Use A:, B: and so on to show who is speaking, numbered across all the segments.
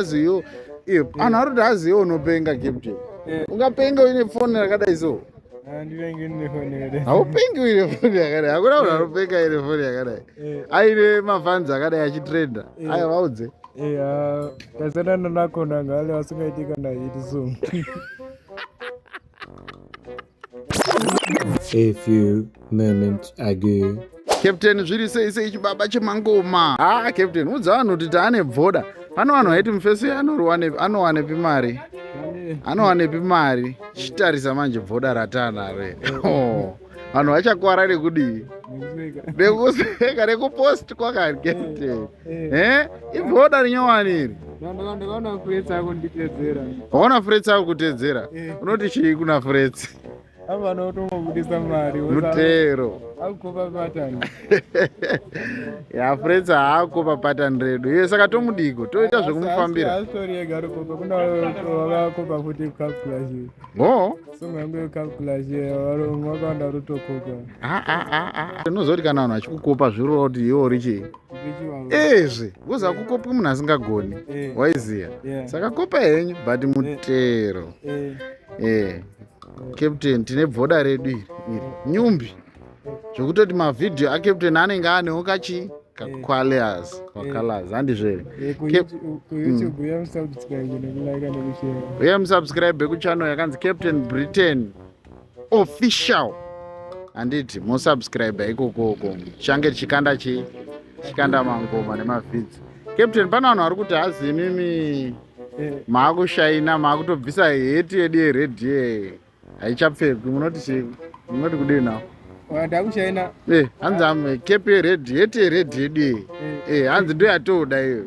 A: Aziyo iyo anhu ari kuti aziyo unopenga captain. Ungapenga uine foni rakadai so? Haupengi uine foni yakadai. Hakuna munhu anopenga aine foni yakadai. Aine mafans akadai achitrenda. Aya vaudze.
B: Tasiyana nakona ngale vasingaiti kana hit song.
C: A few moments ago.
A: Captain zviri sei sei chibaba chemangoma. Ah Captain udza vanhu kuti taane bvoda. Pano vanhu vaiti mufesi anowanepi mari? Anowanepi mari? Chitarisa manje bvoda ratanaro. Oh. Vanhu vachakwara nekudii? Nekuseka nekupost kwakari Captain. Eh? Ibvoda rinyowani iri.
B: Ndakaona Frets akunditedzera.
A: Waona Frets akutedzera? Unoti chii kuna Frets?
B: Ava vanotongobudisa mari.
A: Mutero.
B: Akukopa pattern.
A: Ya Frets haakopa pattern redu. Iye saka tomudiko toita zvekumufambira.
B: Asitori ega arikopa kuna vakakopa futi cup clash.
A: Oh.
B: Song yangu yecup clash vakawanda varutokopa.
A: Ah ah ah ah. Unozoti kana vanhu vachikukopa zvirova kuti iwe uri chii? Ezve, because hakukopwi munhu asingagoni. Waiziya. Saka kopa henyu but mutero. Eh. Captain tine bvoda redu iri iri nyumbi zvekutoti mavhidhiyo acaptain anenge anewo kachi kaqualias kwacolors handizvo here? Uye musubscribe kuchannel yakanzi Captain Britain Official, handiti? Musubscribe ikokoko, tichange tichikanda chii, chikanda mangoma nemavhidzi. Captain, pane vanhu vari kuti hazi imimi maakushaina, maakutobvisa heti yedu yered haichapfekwi. Munoti chii? Munoti kudii nawo?
B: Ndakushaina.
A: Hanzi am cap yered, heti yered yedu iyi, hanzi ndo yatoda iyo.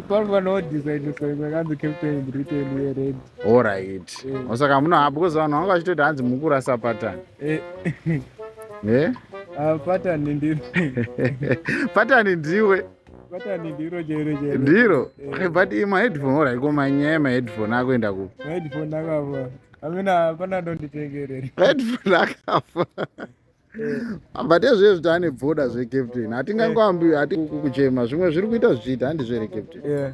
B: Panofanodesignkanzi Captain Britain yered.
A: Alright, saka muno because vanhu vanga vachitoti hanzi mukurasa pattern.
B: Pattern ndiro.
A: Pattern ndiwe.
B: Pattern ndiro chero chero.
A: Ndiro. But iyi maheadphone, alright, ko manyaya emaheadphone akuenda kupi?
B: Maheadphone akafa, amina hapana ndonditengerere.
A: Headphone akafa, but ezvezvi taane bvoda zvecaptain, hatingangoambi hati kuchema zvimwe zviri kuita zvichiita, handizvo here, Captain?
B: Yeah.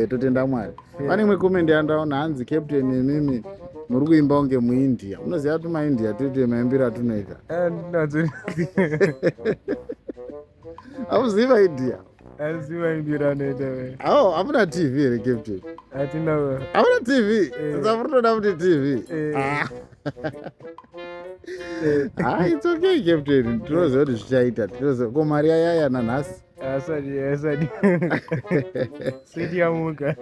A: Totenda Mwari. Pane imwe comment yandaona, hanzi Captain imimi muri kuimba kunge muIndia. Munoziva kuti maIndia toite maimbiro atinoita?
B: Nadzo.
A: Hauziva India?
B: Aziva imbiro anoita we.
A: Ao hamuna TV here, Captain?
B: Hatina.
A: Hamuna TV? Saka muri kutoda kuti TV?
B: Eh.
A: Ah. Ah, it's okay Captain, tinoziva kuti zvichaita. Tinoziva ko mari yayaya nanhasi?
B: Asati, asati siti yamuka.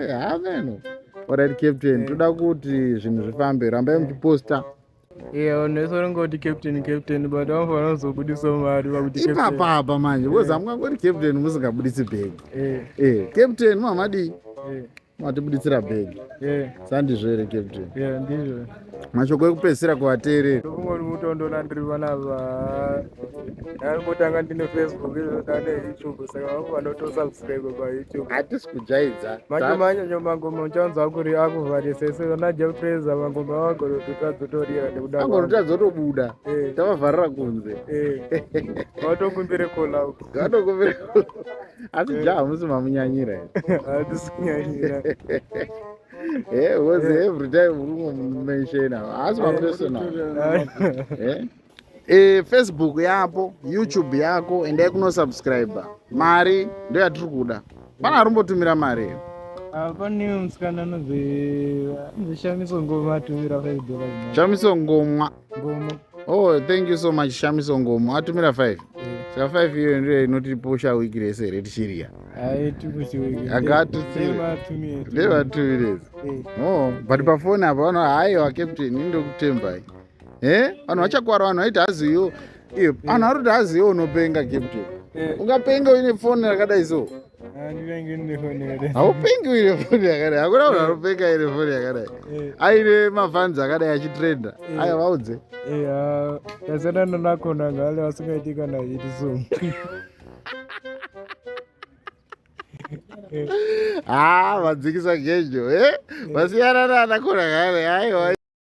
A: Hameno. Alright Captain, toda kuti zvinhu zvifambe, rambai muchiposta.
B: Iya, vanhu vese vanongoti Captain, Captain, but vanofanira kuzobudisa mari vakuti Captain.
A: Ipapa apa manje, because hamungangoti Captain musingabudisi bhegi. Captain mamadii? Matibuditsira bhegi. Sandizvo here, Captain?
B: Yeah, ndizvo.
A: Mashoko ekupedzisira kuvateereri?
B: Ndokungoti mutondoona ndiri panapa, ndangotanga ndine Facebook, izvo ndane YouTube, saka vangu vanotosubscribe paYouTube.
A: Hatisi kujaidza.
B: Manje manje mangoma uchanzwa kuri akuvharisa ese na Jeff Fraser, mangoma vagorotadzotorira nekuda kwangu.
A: Angorotadzotobuda. Tavavharira kunze.
B: Vatokumbire call out.
A: Vatokumbire, asi ja hamusi mamunyanyira here?
B: Hatisi kunyanyira.
A: Because every time uri kungomentiona, haasi mapersonal. Facebook yapo, YouTube yako, endai kunosubscribe. Mari ndo yatiri kuda. Pana arimbotumira mari here?
B: Ah, pane musikana anonzi Shamiso Ngoma atumira $5.
A: Shamiso Ngomwa.
B: Ngoma.
A: Oh, thank you so much, Shamiso Ngoma atumira 5. Saka 5 iyo ndiyo inotipusha wiki rese here tichiriya? Ndevatumirezi. Oh, but pafoni apa vanhu, haiwa Captain, indokutembai. Vanhu vachakwara, vanhu vaiti haziyo iyo anhu ari kuti haziyo unopenga Captain. Ungapenga uine foni rakadai so? Haupengi uine foni yakadai. Hakuna munhu anopenga aine foni yakadai, aine mafans akadai achitrenda. Aya vaudze.
B: Tasiyana nakona ngale vasingaiti kana hit song.
A: Ha, vadzikisa gejo, vasiyana naanakona kare. Aiwa.